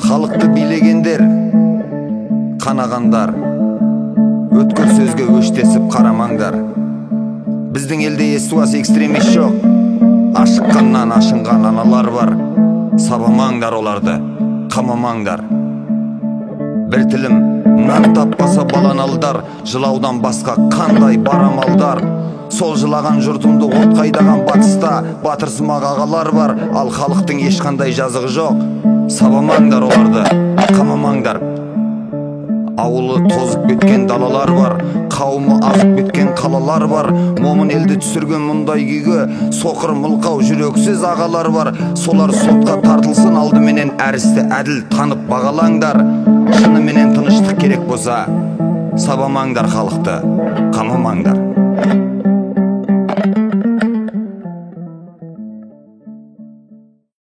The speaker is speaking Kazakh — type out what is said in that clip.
Халықты билегендер, қанағандар, өткір сөзге өштесіп қарамаңдар. Біздің елде естуас экстремист жоқ, ашыққаннан ашынған аналар бар. Сабамаңдар оларды, қамамаңдар. Бір тілім нан таппаса баланы алдар, жылаудан басқа қандай бар амалдар? Сол жылаған жұртымды отқа айдаған батыста батырсымақ ағалар бар, ал халықтың ешқандай жазығы жоқ. Сабамаңдар оларды, қамамаңдар. Ауылы тозып кеткен далалар бар, қауымы азып кеткен қалалар бар. Момын елді түсірген мұндай күйге соқыр, мылқау, жүрексіз ағалар бар. Солар сотқа тартылсын алдыменен, әр істі әділ танып бағалаңдар. Шыныменен тыныштық керек болса, сабамаңдар халықты, қамамаңдар.